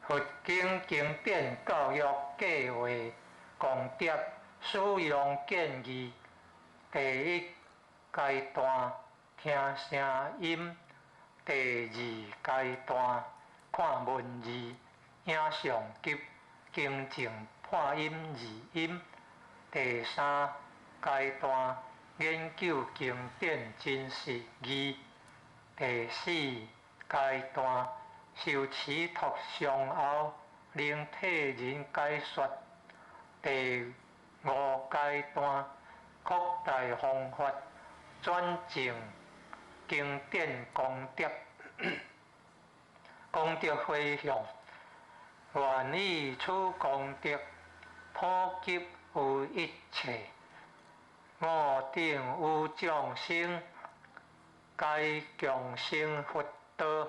佛經經典教育計畫功德使用建議。第一階段聽聲音，第二階段看文字、影像及更正破音字音，第三階段研究經典真實義，第四階段受持託上後能替人解說，第五階段擴大方法轉證經典功德，功德迴向，願以此功德普及於一切，我等與眾生，皆共成佛道。